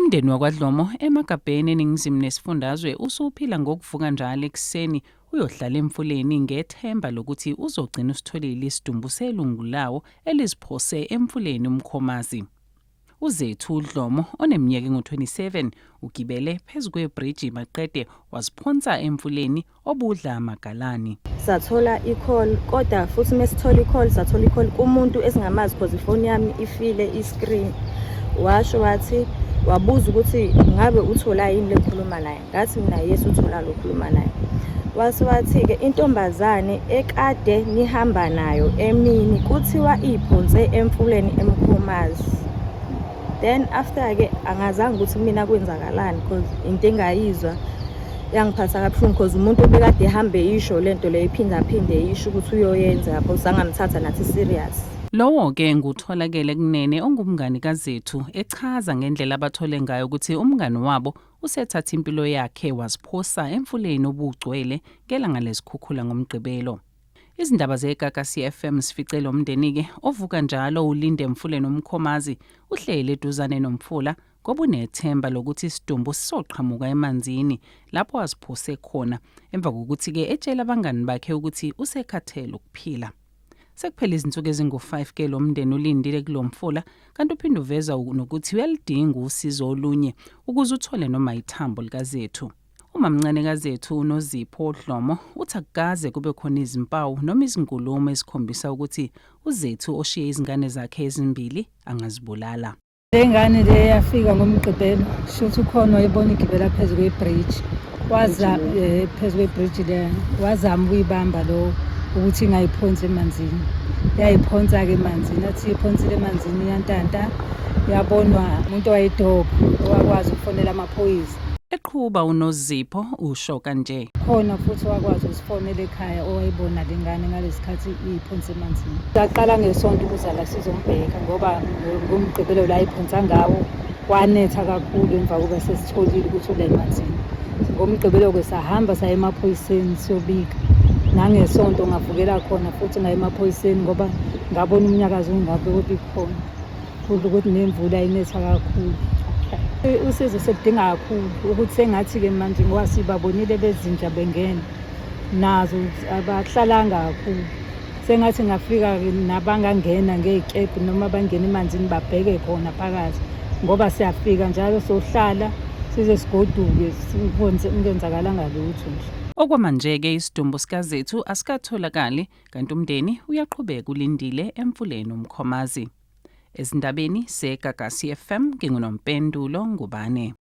Umndeni wakwaDlomo eMagabheni eningizimu nesifundazwe usuphila ngokuvuka njalo ekuseni uyohlala emfuleni ngethemba lokuthi uzogcina usitholile isidumbu selungu lawo eliziphose emfuleni uMkhomazi. UZethu Dlomo oneminyaka engu-27 ugibele phezu kwebhriji maqede waziphonsa emfuleni obudla amagalani. Sathola i-call, kodwa futhi mesithola i-call, sathola i-call kumuntu esingamazi cause ifoni yami ifile i-screen. Washo wathi, wabuza ukuthi ngabe uthola yini lengikhuluma naye. Ngathi mina yes, uthola lo khuluma naye. Wase wathi-ke intombazane ekade nihamba nayo emini kuthiwa iphonse emfuleni eMkhomazi. Then after-ke angazange ukuthi kumina kwenzakalani cause into engayizwa yangiphatha kabuhlungu cause umuntu obekade ehambe isho lento leyo iphindaphinde isho ukuthi uyoyenza yabo, sangamthatha nathi serious. Lowo-ke nguTholakele Kunene ongumngani kaZethu echaza ngendlela abathole ngayo ukuthi umngani wabo usethathe impilo yakhe waziphosa emfuleni obugcwele ngelanga lezikhukhula ngoMgqibelo. Izindaba zeGagasi FM sifice lo mndeni-ke ovuka njalo ulinde emfuleni uMkhomazi uhleli eduzane nomfula ngoba unethemba lokuthi isidumbu sizoqhamuka emanzini lapho aziphose khona emva kokuthi-ke etshela abangani bakhe ukuthi usekhathele ukuphila. Sekuphele izinsuku ezingu-5 ke lo mndeni ulindile kulo mfula kanti uphinde uveza nokuthi uyaludinga usizo olunye ukuze uthole noma ithambo likaZethu. Umamncane kaZethu uNozipho Dlomo uthi akukaze kube khona izimpawu noma izinkulumo ezikhombisa ukuthi uZethu oshiye izingane zakhe ezimbili angazibulala. Le ngane le yafika ngoMgqibelo, shuthi ukhona wayebona igibela phezu kwebridge, waza phezu kwebridge le, wazama ukuyibamba lo ukuthi ingayiphonsi emanzini. Yayiphonsa-ke emanzini, athi iphonsile emanzini iyantanta, yabonwa umuntu owayedoba owakwazi ukufonela amaphoyisa. Eqhuba uNozipho usho kanje. Khona futhi owakwazi ukusifonela ekhaya owayibona le ngane ngalesi khathi iyiphonsa emanzini. Saqala ngeSonto ukuza la sizombheka ngoba ngoMgqibelo la ayiphonsa ngawo kwanetha kakhulu emva kokuba sesitholile ukuthi ula emanzini. NgoMgqibelo-ke sahamba saya emaphoyiseni siyobika. NangeSonto ngavukela khona futhi ngaya emaphoyiseni ngoba ngabona umnyakazo ungabe obikhona. Kudla ukuthi nemvula inetha kakhulu. Usizo seludinga kakhulu ukuthi sengathi-ke manje ngoba sibabonile bezinja bengena nazo abahlalanga kakhulu, sengathi ngafika-ke nabangangena ngey'kebhe noma bangena emanzini babheke khona phakathi ngoba siyafika njalo sohlala size sigoduke kungenzakalanga lutho nje. Okwamanje-ke isidumbu sikaZethu asikatholakali kanti umndeni uyaqhubeka ulindile emfuleni uMkhomazi. Ezindabeni zeGagasi FM nginguNompendulo Ngubane.